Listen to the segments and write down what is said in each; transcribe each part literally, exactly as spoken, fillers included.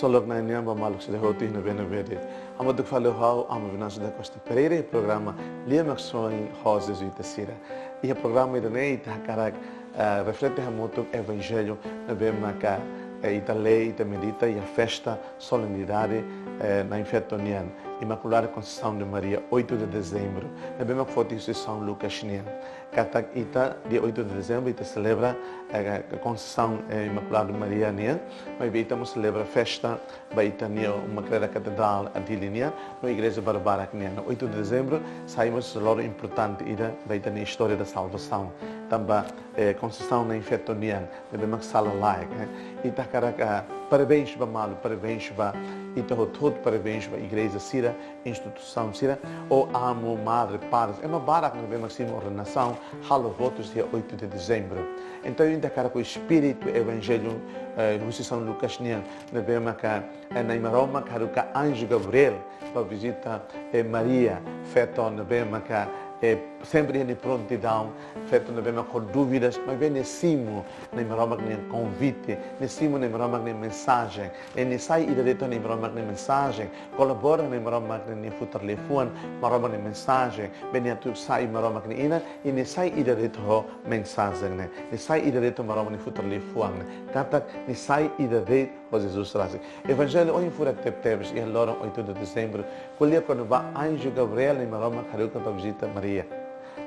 Ksolok Na'i nian ba maluk sira hotu iha ne'ebé-ne'ebé de'it. Hamutuk fali ho ha'u, Amu Venâncio da Costa Pereira, iha programa Lia Maksoin ho Jesuita Sira. Iha programa ida-ne'e ita hakarak, eh, reflete hamutuk Evanjellu ne'ebé maka, eh, ita lee, ita medita iha festa solenidade, eh, Na'in-Feto nian, Imaculada Conceição de Maria, oito de dezembro, ne'ebé mak foti husi São Lucas nian. Katak ita, dia oito de dezembro, ita selebra, eh, Conceição, eh, Imaculada Maria nian, maibé ita mós selebra festa ba ita-nia uma-kreda katedrál Dili nian, no igreja barbarak nian. No oito de dezembro, sai mós loron importante ida ba ita-nia istória da salvasaun. Tanba, eh, Conceição Na'in-Feto nian, ne'ebé mak sala-laek, eh. Ita hakarak, ah, parabéns ba malu, parabéns ba ita hotu-hotu, parabéns ba igreja sira, instituisaun sira, ou amu, madre, padre, ema barak ne'ebé mak simu ordenasaun, halo votus dia oito de dezembro. Entaun, ita hakarak ho espíritu Evanjellu, eh, husi São Lucas nian, ne'ebé maka, eh, Na'i Maromak haruka anju Gabriel ba vizita, eh, Maria, feto ne'ebé maka, eh, sempre iha nia prontidaun, feto ne'ebé mak ho dúvidas, maibé nia simu Na'i Maromak nia konvite, nia simu Na'i Maromak nia mensajen, nia sai ida de'it ho Na'i Maromak nia mensajen, kolabora Na'i Maromak nia futar liafuan, Maromak nia mensajen, be nia atu sai Maromak nia inan, i nia sai ida de'it ho mensajen ne'e, nia sai ida de'it ho Maromak nia futar liafuan ne'e, katak nia sai ida de'it ho Jesus rasik. Evanjellu ohin furak tebetebes, iha loron oito de dezembro, ko'alia kona-ba anju Gabriel, Na'i Maromak haruka ba vizita Maria.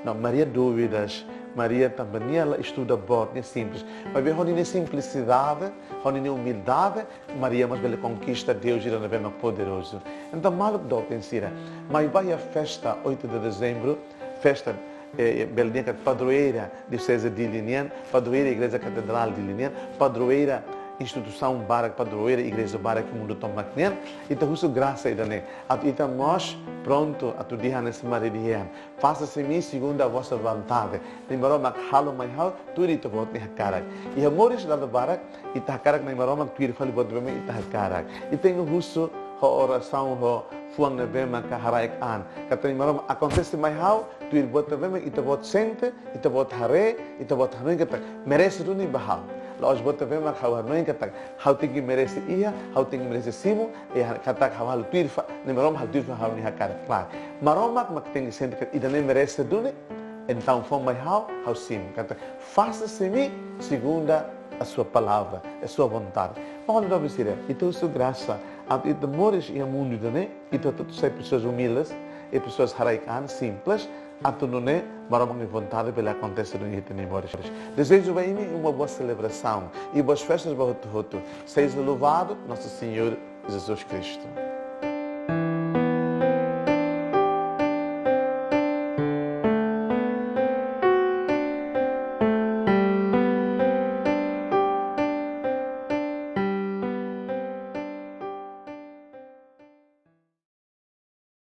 No, Maria dúvidas, Maria tanba nia la estuda boot, nia simples. Maibé ho nia simplisidade, ho nia umildade, Maria mós bele konkista Deus ida ne'ebé mak poderozu. Entaun, maluk doben sira, mai ba iha festa oito de dezembro, festa, eh, bele dehan katak padroeira Dioseze Dili nian, padroeira Igreja Katedrál Dili nian, padroeira instituisaun barak, padroeira igreja barak iha mundu tomak nian, ita husu grasa ida-ne'e, atu ita mós prontu atu dehan hanesan Maria dehan: Faça-se em mim segundo a vossa vontade. Na'i Maromak halo mai ha'u tuir ita-boot nia hakarak. Iha moris dala barak, ita hakarak Na'i Maromak tuir fali buat ne'ebé mak ita hakarak. Ita tenke husu ho orasaun, ho fuan ne'ebé maka haraik an, katak Na'i Maromak, akontese mai ha'u tuir buat ne'ebé mak ita-boot sente, ita-boot haree, ita-boot hanoin katak merese duni ba ha'u. La'ós buat ne'ebé mak ha'u hanoin katak ha'u tenke merese iha, ha'u tenke merese simu, i ha-, katak ha'u halo tuir fa-, Na'i Maromak halo tuir fali ha'u-nia hakarak. Klaru. Maromak mak tenke sente katak ida-ne'e merese duni, entaun fó mai ha'u, ha'u simu. Katak: Faça-se em mim segundo a sua palavra, a sua vontade. Maluk doben sira, ita husu grasa atu ita moris iha mundu ida-ne'e, ita atu sai pessoas humildes, i pessoas haraik an, simples, atu nune'e Maromak nia vontade bele akontese duni iha ita-nia moris. Dezeju ba imi uma boa celebração e boas festas ba hotu-hotu. Seja louvado nosso Senhor Jesus Cristo.